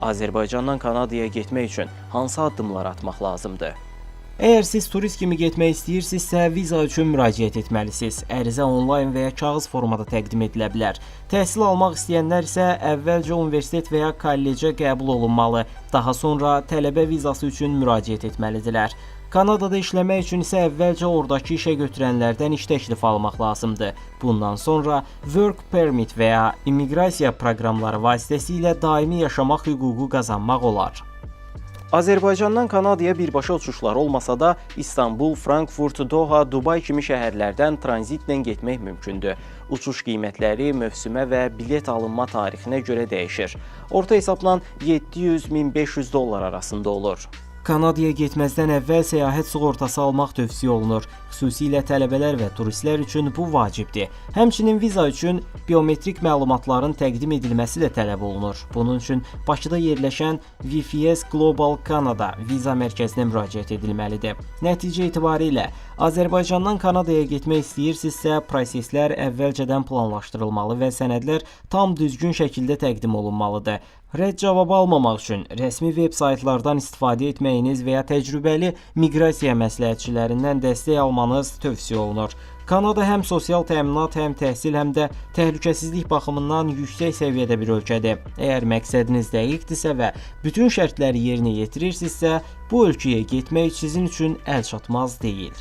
Azərbaycandan Kanadaya getmək üçün hansı addımlar atmaq lazımdır? Əgər siz turist kimi getmək istəyirsinizsə, viza üçün müraciət etməlisiniz. Ərizə onlayn və ya kağız formada təqdim edilə bilər. Təhsil almaq istəyənlər isə əvvəlcə universitet və ya kollecə qəbul olunmalı, daha sonra tələbə vizası üçün müraciət etməlidirlər. Kanadada işləmək üçün isə əvvəlcə ordakı işə götürənlərdən iş təklifi almaq lazımdır. Bundan sonra Work Permit və ya immiqrasiya proqramları vasitəsilə daimi yaşamaq hüququ qazanmaq olar. Azərbaycandan Kanadaya birbaşa uçuşlar olmasa da, İstanbul, Frankfurt, Doha, Dubay kimi şəhərlərdən tranzitlə getmək mümkündür. Uçuş qiymətləri mövsümə və bilet alınma tarixinə görə dəyişir. Orta hesabla 700-1500 dollar arasında olur. Kanadaya getməzdən əvvəl səyahət sığortası almaq tövsiyə olunur. Xüsusilə tələbələr və turistlər üçün bu vacibdir. Həmçinin viza üçün biometrik məlumatların təqdim edilməsi də tələb olunur. Bunun üçün Bakıda yerləşən VFS Global Canada viza mərkəzinə müraciət edilməlidir. Nəticə etibarilə Azərbaycandan Kanadaya getmək istəyirsinizsə, proseslər əvvəlcədən planlaşdırılmalı və sənədlər tam düzgün şəkildə təqdim olunmalıdır. Rədd cavabı almamaq üçün rəsmi veb saytlardan istifadə etməyiniz və ya təcrübəli miqrasiya məsləhətçilərindən dəstək almanız tövsiyə olunur. Kanada həm sosial təminat, həm təhsil, həm də təhlükəsizlik baxımından yüksək səviyyədə bir ölkədir. Əgər məqsədiniz dəqiqdirsə və bütün şərtləri yerinə yetirirsinizsə, bu ölkəyə getmək sizin üçün əlçatmaz deyil.